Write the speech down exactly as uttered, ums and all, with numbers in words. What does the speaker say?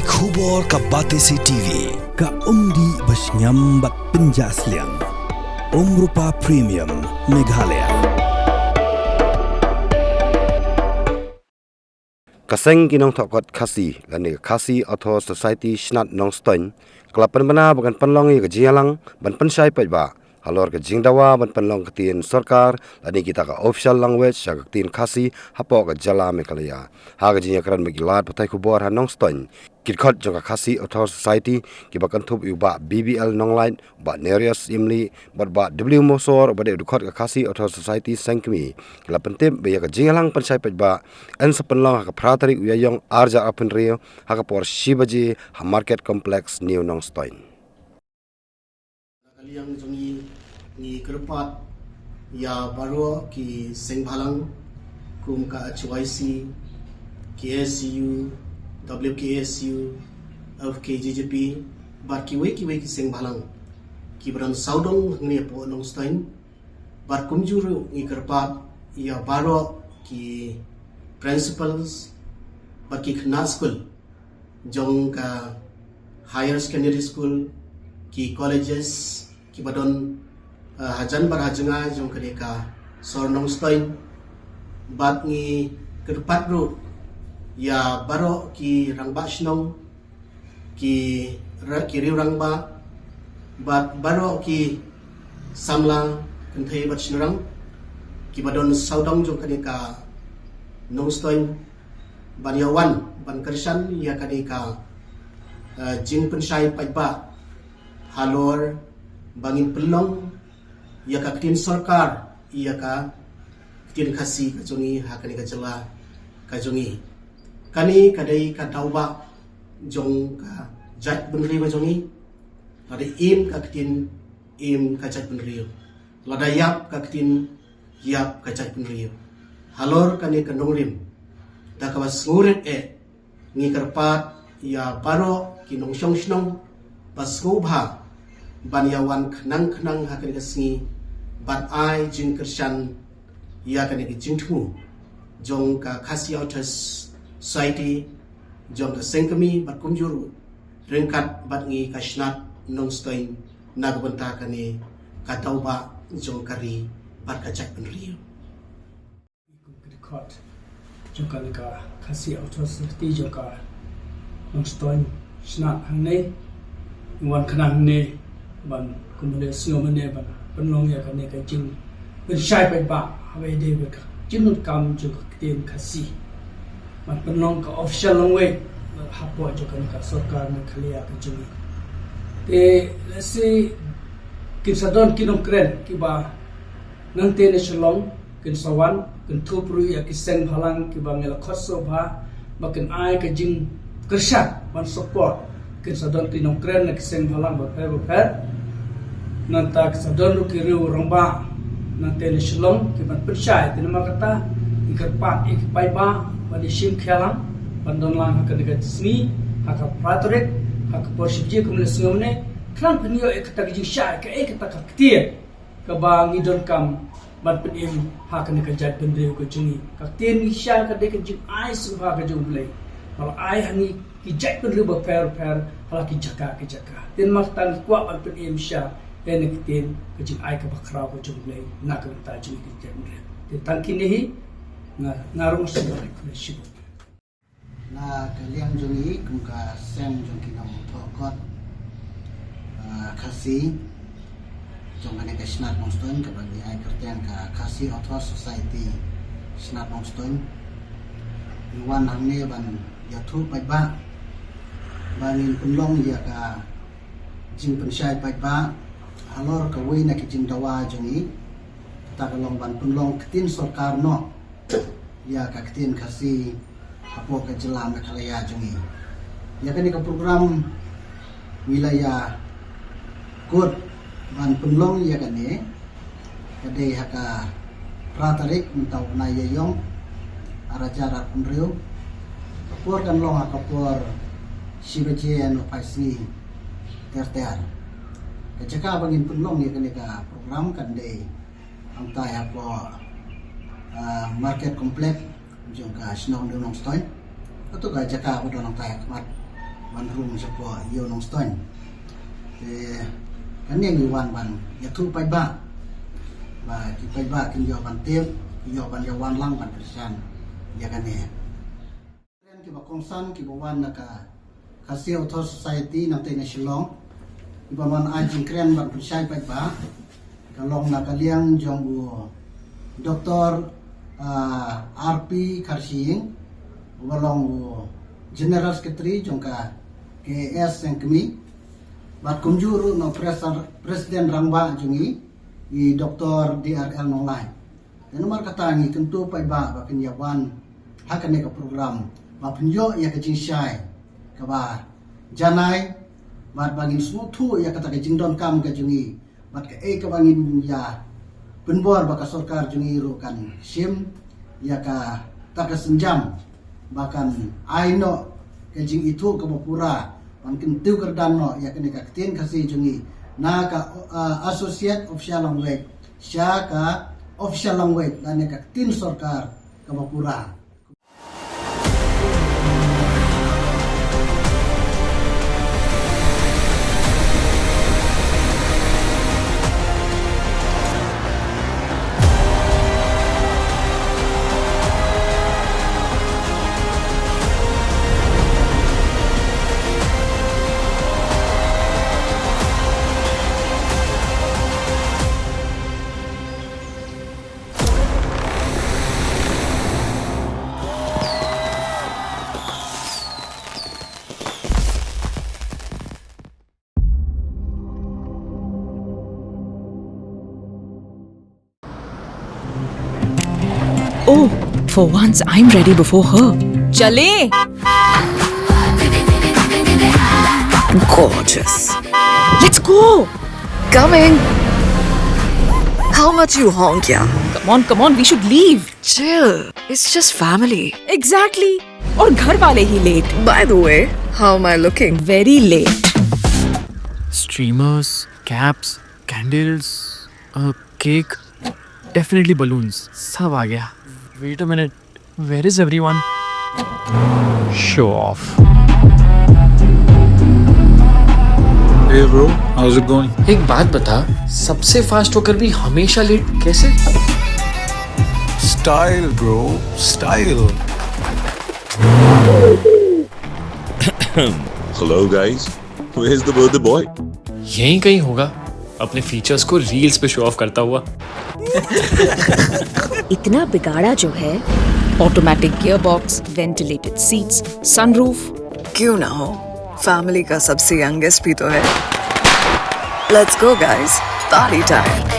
Khubor ka Batesi T V, ka umdih ba shngiam bad pynjah sliang. Umrupa Premium, Meghalaya. Ka seng ki nongthoh kot Khasi, lane ka Khasi Author Society Shnat Nongstoiñ, ka la pynbna ba kan pynlong ïa ka jingïalang ban pynshai paidbah halor ka jingdawa ban pynlong ka ktien sorkar lane kita ka official language ha ka ktien Khasi hapoh ka jylla Meghalaya. Ha ka jingïakren bad ki lad pathai khubor ha Nongstoiñ, ki dkhot jong ka Khasi Author Society kiba kynthup ïa u Bah B B L Nonglait, Bah Nereus Imli bad Bah W Mosor uba dei u dkhot ka Khasi Author Society Sengkmie, ki la pyntip ba ïa ka jingïalang pynshai paidbah yn sa pynlong ha ka phra tarik u Ïaïong arhajar arphew hynriew ha ka por shi baje ha Market Complex New Nongstoiñ. Na ka liang jong ngi, ngi kyrpad ïa baroh ki seng bhalang kum ka H Y C, K S U, W K S U, F K J J P bad kiwei kiwei ki seng bhalang kiba don sawdong hangne hapoh Nongstoiñ. Bad kumjuh ruh ngi kyrpad ïa baroh ki principals bad ki khynnah skul jong ka higher secondary school, ki colleges kiba don, eh, hajan bad hajngai jong kane ka sor Nongstoiñ. Bad ngi kyrpad ruh ïa baroh ki rangbah shnong, ki ra-, ki riew rangbah bad baroh ki samla kynthei bad shynrang kiba don sawdong jong kane ka Nongstoiñ ban ïa wan ban kyrshan ïa kane ka, eh, jingpynshai paidbah halor ba ngin pynlong ïa ka ktien sorkar ïa ka ktien Khasi ka jong ngi ha kane ka jylla ka jong ngi. Kane ka dei ka daw ba jong ka jaitbynriew ka jong ngi. Lada im ka ktien, im ka jaitbynriew. Lada ïap ka ktien, ïap ka jaitbynriew. Halor kane ka nongrim, da kaba sngewrit eh, ngi kyrpad ïa baroh ki nongshong shnong ba sngewbha ban ïa wan khnang khnang ha kane ka sngi ban ai jingkyrshan ïa kane ka jingthmu jong ka Khasi Authors Society, jong ka Sengkmie bad kumjuh ruh ryngkat bad ngi ka Shnat Nongstoiñ na ka bynta kane ka daw ba jong ka ri bad ka jaitbynriew. Kum ki dkhot jong kane ka Khasi Author Society jong ka Nongstoiñ Shnat hangne, wan khnang hangne ban kumba la sngew mynne ban pynlong ïa kane ka jingpynshai paidbah haba ïadei bad ka jingdonkam jong ka ktien Khasi ban pynlong ka official language hapoh jong kane ka sorkar Meghalaya ka jong ngi. Te lehse kin sa don ki nongkren kiba nangtei na Shillong kin sa wan, kin thup ruh ïa ki seng bhalang kiba ngi la khot sngewbha ba kin ai ka jingkyrshan ban support. Kin sa don ki nongkren na ki seng bhalang bapher bapher. Nangta kin sa don ruh ki riew rangbah nangtei na Shillong kiban pynshai. Te namar kata ngi kyrpad ïa ki paidbah ban ïa shim khia lang ban don lang ha kane ka sngi ha ka phra tarik ha ka por shi baje kumba la sngew mynne. Khnang phin ïoh ïa kata ka jingshai kaei kata ka ktien kaba ngi donkam ban pynim ha kane ka jaitbynriew ka jong ngi. Ka ktien ngi sha ka dei ka jingai sngewbha ka jong U Blei ba la ai ha ngi ki jaitbynriew bapher bapher ha la ki jaka ki jaka. Te namar kata ngi kwah ban pynim sha kane ka ktien ka jingai kaba khraw ka jong U Blei na ka bynta jong ngi ki jaitbynriew. Te tang kine hi, nga, nga rung sngewbha ïa phi shibun. Na ka liang jong ngi kum ka seng jong ki nongthoh kot, ah, Khasi jong kane ka Shnat Nongstoiñ kaba ngi ai kyrteng ka Khasi Author Society Shnat Nongstoiñ. Ngi wan hangne ban ïathuh paidbah ba ngin pynlong ïa ka jingpynshai paidbah halor kawei na ki jingdawa jong ngi. Kata ka long ban pynlong ktien sorkar noh ïa ka ktien Khasi hapoh ka jylla Meghalaya jong ngi. Ïa kane ka program ngi la ïa kut ban pynlong ïa kane ka dei ha ka phra tarik mynta u bnai Ïaïong arhajar arphew hynriew. Ka por kan long ha ka por shi baje hynñiew phai sngi ter ter. Ka jaka ba ngin pynlong ïa kane ka program kan dei hangtai hapoh, ah, Market Complex jong ka shnong New Nongstoiñ. Kato ka jaka ba don hangtai ha khmat Wan rung shapoh ïew Nongstoiñ. Te kane ngi wan ban ïathuh paidbah ba ki paidbah kin ïoh ban tip, kin ïoh ban ïa wan lang ban kyrshan ïa kane. Kiba kongsan kiba wan na ka Khasi Authors Society nangtei na Shillong, kiba wan ai jingkren ban pynshai paidbah. Ka long na ka liang jong u Doktor, ah, R P Kharshiing, uba long u General Secretary jong ka K A S Seng Kmie, bad kumjuh ruh na u Pres-, President Rangbah jong ngi, i Doktor D R L Nonglait. Te namar kata ngi kyntu paidbah ba kin ïa wan ha kane ka program, ba pynïoh ïa ka jingshai kaba janai, bad ba ngin sngewthuh ïa kata ka jingdonkam ka jong ngi, bad kaei kaba ngin ïa pynbor ba ka sorkar jong ngi ruh kan shim ïa kata ka sienjam ba kan ai noh ka jingithuh kaba pura ban kyntiew kyrdan noh ïa kane ka ktien Khasi jong ngi na ka, uh, associate official language sha ka official language lane ka ktien sorkar kaba pura. Oh, for once I'm ready before her. चले। Gorgeous. Let's go. Coming. How much you honk, yeah? Come on, come on, we should leave. Chill. It's just family. Exactly. और घर वाले ही late. By the way, how am I looking? Very late. Streamers, caps, candles, a cake, definitely balloons. सब आ गया. Wait a minute. Where is everyone? Show off. Hey bro, how's it going? एक बात बता, सबसे फास्ट होकर भी हमेशा लेट कैसे? Style bro, style. Hello guys, where's the birthday boy? यहीं कहीं होगा, अपने फीचर्स को रील्स पे शो ऑफ करता हुआ. इतना बिगाड़ा जो है. Automatic gearbox, ventilated seats, sunroof. क्यों ना हो, फैमिली का सबसे यंगेस्ट भी तो है. Let's go guys, party time.